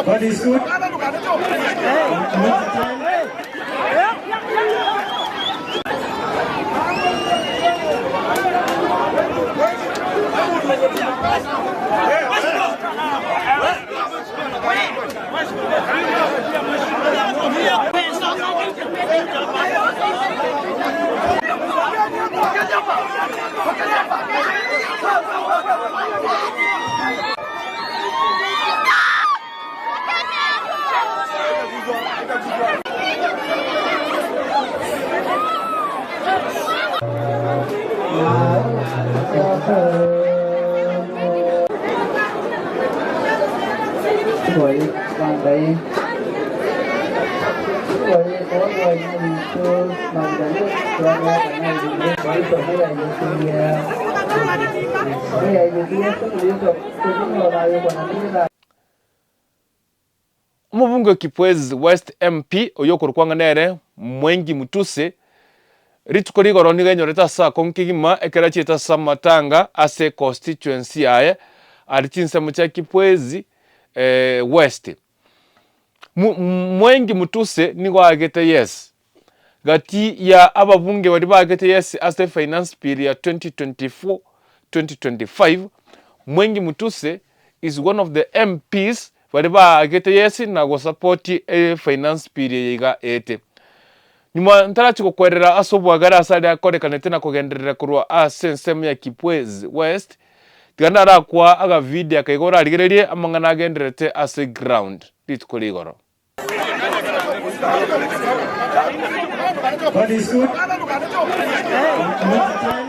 God is good. And all the time. Omobunge o Kipwezi West MP oyio okorokwa ng'a nere Mwengi Mutuse, rituko rigoro nigo enyorete ase akong'u kegima ekero achiete ase amatanga ase econstituency yaye aria chinsemo chia Kipwezi West. Mwengi Mutuse nigo aagete yes gati ya ababunge baria baagete yes ase efinance bill ya 2024, 2025, Mwengi Mutuse is one of the MPs baria baagete yes na gosupport efinance bill eye iga eete. Nyuma ntarachia gokwerera ase obwagare ase aria akorekanete na kogenderera korwa ase ensemo ya Kipwezi West, tiga ndarakwa agavideo aka iga orarigererie amang'ana agendererete ase ground rituko rigoro. God is good. And all the time.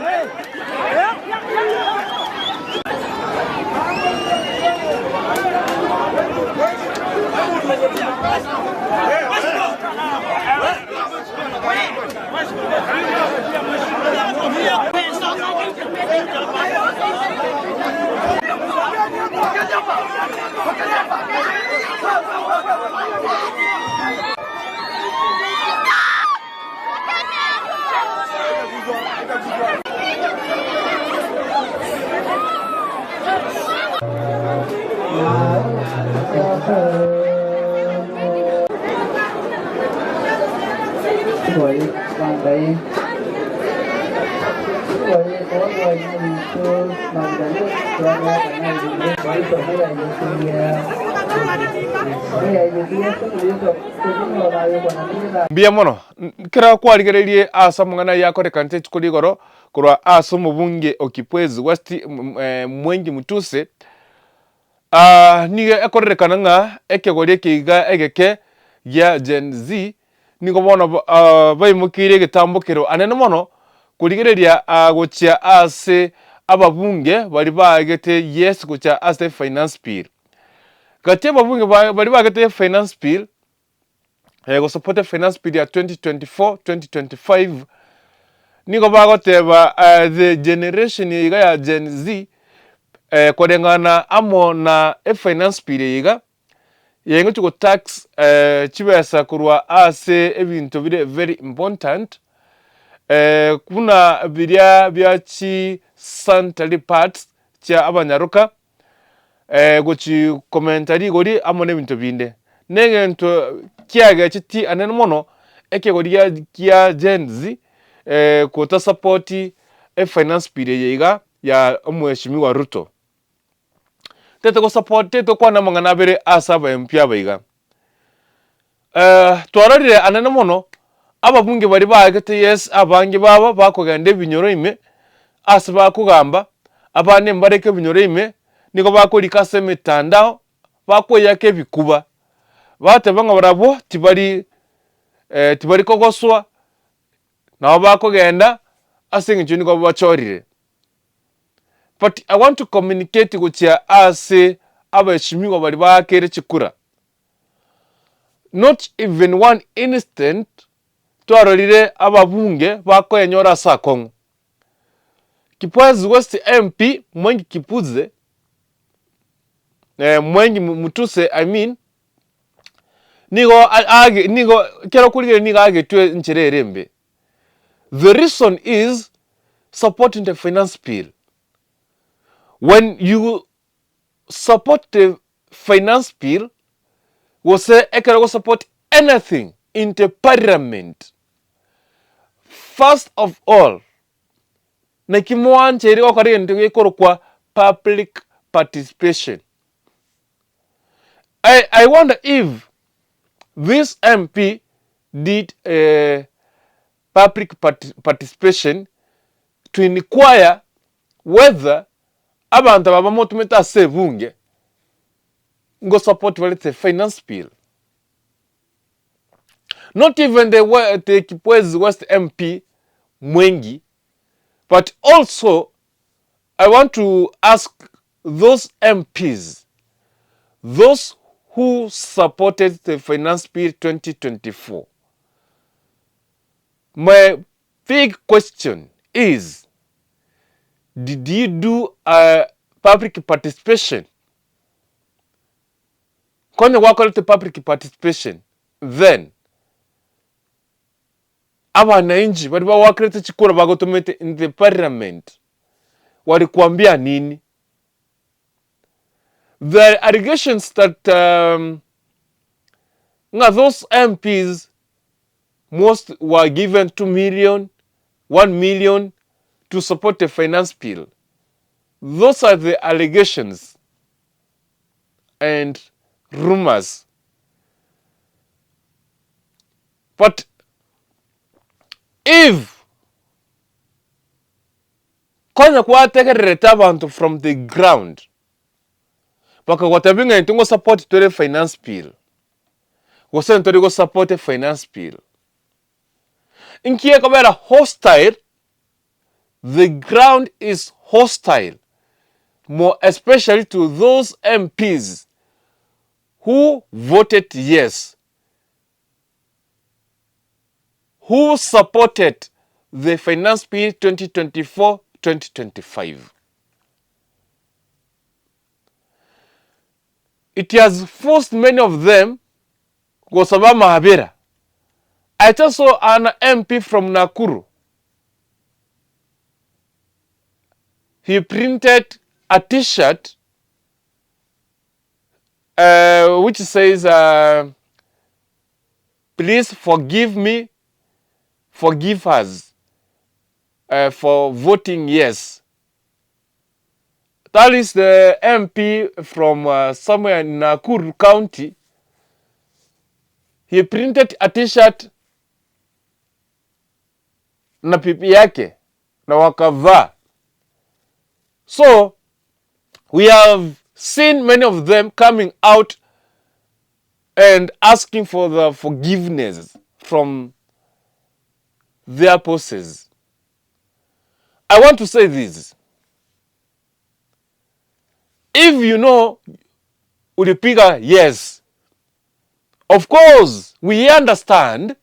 Mbuya mono, kera kwarigereirie ase amang'ana ayio akorekanete rituko rigoro korwa ase omobunge o Kipwezi West Mwengi Mutuse, Nigo ekororekana ng'a ekegori eke iga egeke gia Gen Z nigo bono baimokeire egetambokero anene mono korigereria gochia ase ababunge baria baagete yes gochia ase finance bill. Gati ababunge baria baagete finance bill gosupport efinance bill ya 2024, 2025 nigo bagoteba the generation eye iga ya Gen Z koreng'ana amo na efinance bill eye iga, yeng'echwe go tax chibesa korwa ase ebinto bire very important, buna biria bia chi sanitary pads chia abanyaroka. gochi komenta rigori amo na ebinto binde. Na egento kiagecheti anene mono, ekegori gia kia Gen Z gotasapoti efinance bill eye iga ya omweshimiwa Ruto. Tete gosupport tete gokwana amang'ana abere ase aba MP aba iga. Twarorire anene mono, ababunge baria baagete yes abange babo bakogenda ebinyoro ime, ase bakogamba, abande mbareke ebinyoro ime, nigo bakorika ase emetandao, bakoeyaka ebikuba, bateba ng'a barabwo tibari tibari kogoswa, nabo bakogenda ase eng'encho nigo babachorire. But I want to communicate gochia ase abaheshimiwa baria baakeire chikura. Not even one instant twarorire ababunge bakoyenyora ase akong'u. Kipwezi West MP Mwengi Kipuze, Mwengi Mutuse I mean, nigo age nigo ekero okorigereria nigo agetwe enchera ere embe. The reason is supporting the finance bill. When you. support the finance bill gose ekero ogo support anything in the parliament, first of all naki mwancheire gokora egento gekorokwa public participation. I, I wonder if this MP did a public participation to inquire whether abanto aba bamotomete ase ebunge ngo support bare the finance bill. Not even the, the Kipwezi West MP Mwengi, but also I want to ask those MPs, those who supported the Finance Bill 2024. My big question is, did you do a public participation? Konye gwakorete public participation, then Abananchi baria bagoakerete chikura bagotomete in the parliament walikuambia nini? The allegations that um, ng'a those MPs most were given 2 million, 1 million to support the finance bill. Those are the allegations and rumors. But if konya gwategererete abanto from the ground bakagotebia ng'a intwe ngosupport tore finance bill gose ntori gosupport finance bill, inki ekobera hostile, the ground is hostile more especially to those MPs who voted yes who supported the Finance Bill 2024-2025. It has forced many of them gosaba amabera. I just saw an MP from Nakuru. He printed a t-shirt uh, which says uh, please forgive me, forgive us uh, for voting yes. That is the MP from uh, somewhere in Nakuru County. He printed a t-shirt na pipi yake na wakavaa. So we have seen many of them coming out and asking for the forgiveness from their bosses. I want to say this. If you know ulipiga yes, of course we understand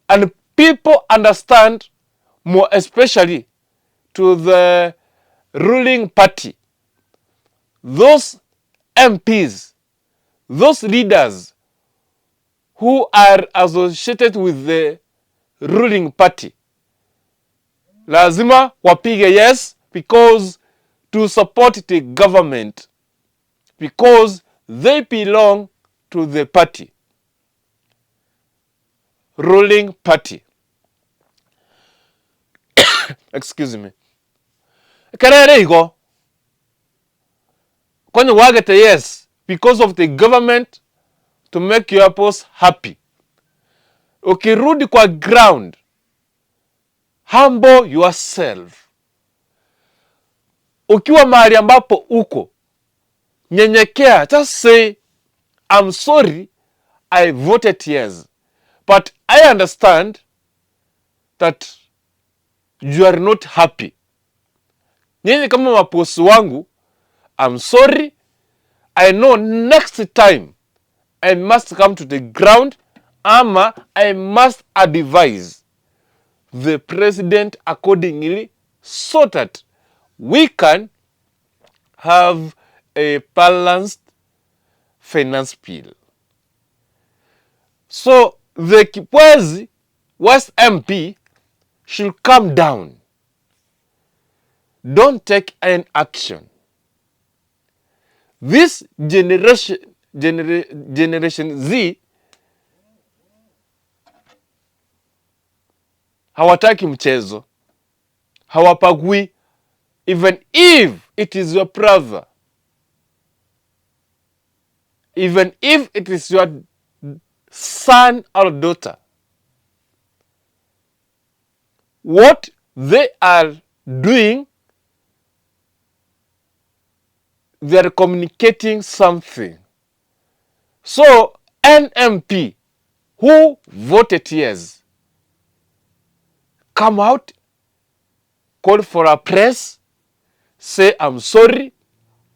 and people understand more especially to the ruling party those MPs those leaders who are associated with the ruling party lazima wapige yes because to support the government because they belong to the party ruling party excuse me ekero ere igo konya gwagete yes because of the government to make your boss happy ukirudi kwa ground humble yourself ukiwa mahali ambapo uko nyenyekea just say I'm sorry I voted yes but I understand that you are not happy. Nyinyi kama maposi wangu, I'm sorry. I know next time I must come to the ground ama I must advise the president accordingly so that we can have a balanced finance bill. So the Kibwezi West MP should calm down. Don't take any action. This generation, generation Z hawataki mchezo, hawapagui even if it is your brother, even if it is your son or daughter. What they are doing, they are communicating something. So NMP who voted yes come out call for a press say I'm sorry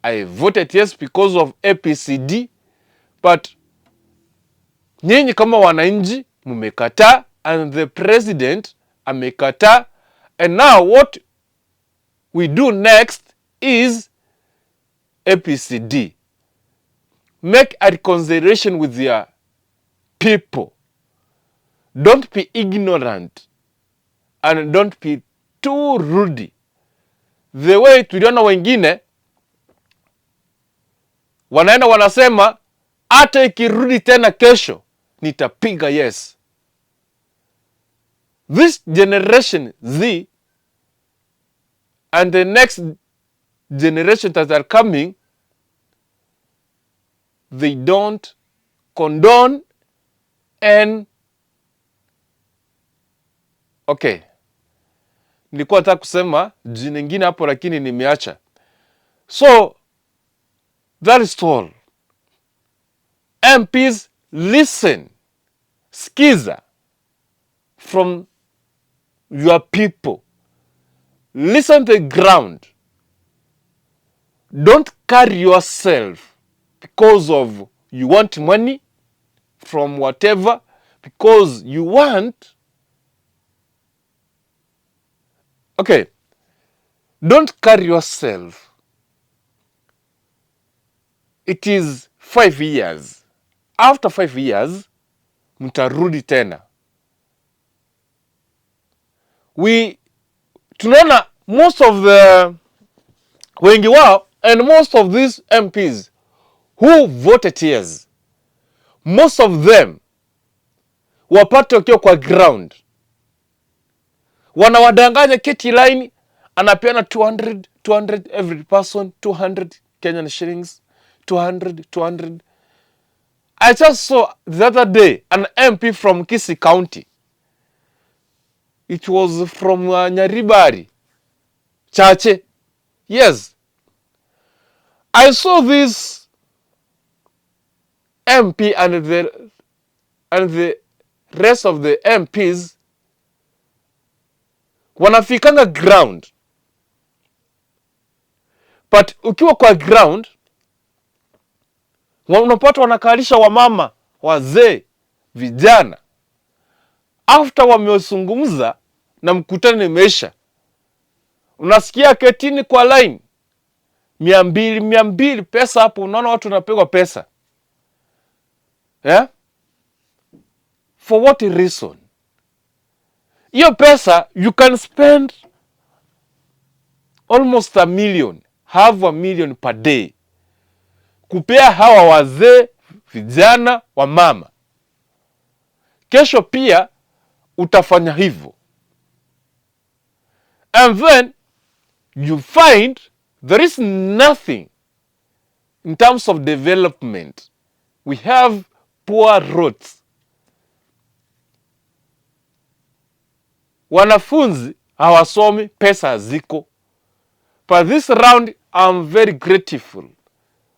I voted yes because of APCD but nyinyi kama wananchi mmekataa and the president amekataa and now what we do next is APCD make a reconciliation with your people don't be ignorant and don't be too rude the way tuliona wengine wanaenda wanasema hata ikirudi tena kesho nitapiga yes. This generation Z and the next generation that are coming they don't condone and okay, nilikuwa nataka kusema jina ingine hapo lakini nimeacha. So that is all. MPs listen, skiza from your people, listen to the ground. Don't carry yourself because of you want money from whatever, because you want okay, don't carry yourself. It is 5 years. After 5 years mtarudi tena. We tunaona most of the wengi wao and most of these MPs who voted yes, most of them wapate wakiwa kwa ground, wanawadanganya keti line, anapeana 200 200 every person, 200 Kenyan shillings, 200 200. I just saw the other day an MP from Kisii County. It was from Nyaribari Chache. Yes, I saw this MP and the rest of the MPs wanafikanga ground, but ukiwa kwa ground unapata wanakalisha wamama, wazee, vijana. After wamezungumza na mkutano imeisha, unasikia ketini kwa line 200 200, pesa hapo, unaona watu wanapigwa pesa, yeah? For what reason? Hiyo pesa you can spend almost a million, half a million per day kupea hawa wazee, vijana, wa mama. Kesho pia utafanya hivyo, and then you find there is nothing in terms of development. We have poor roads. Wanafunzi hawasomi, pesa haziko. But this round I'm very grateful,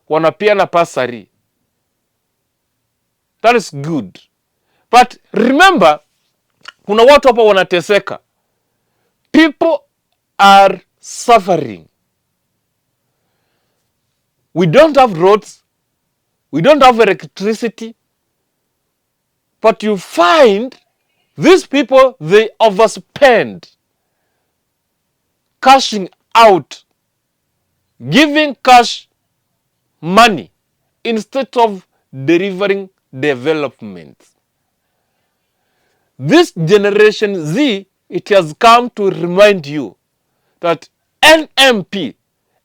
wanapeana bursary. That is good, but remember kuna watu hapa wanateseka. People are suffering. We don't have roads, we don't have electricity, but you find these people, they overspend, cashing out, giving cash money instead of delivering development. This generation Z, it has come to remind you that NMP,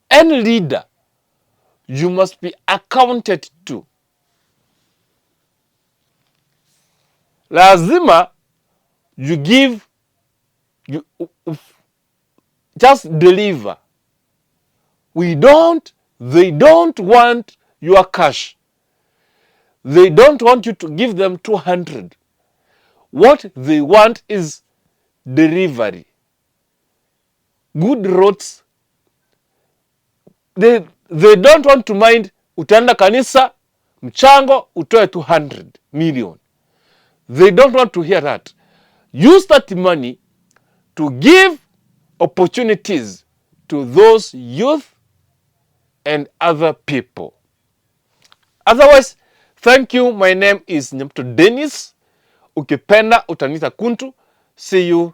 any leader You must be accounted to. Lazima you give you, just deliver. We don't, they don't want your cash. They don't want you to give them 200. What they want is delivery. Good roads. They, they don't want to mind utaenda kanisa mchango utoe 200 million. They don't want to hear that. Use that money to give opportunities to those youth and other people. Otherwise, thank you. My name is Nyabuto Dennis. Ukipenda utaniita Kuntu. See you.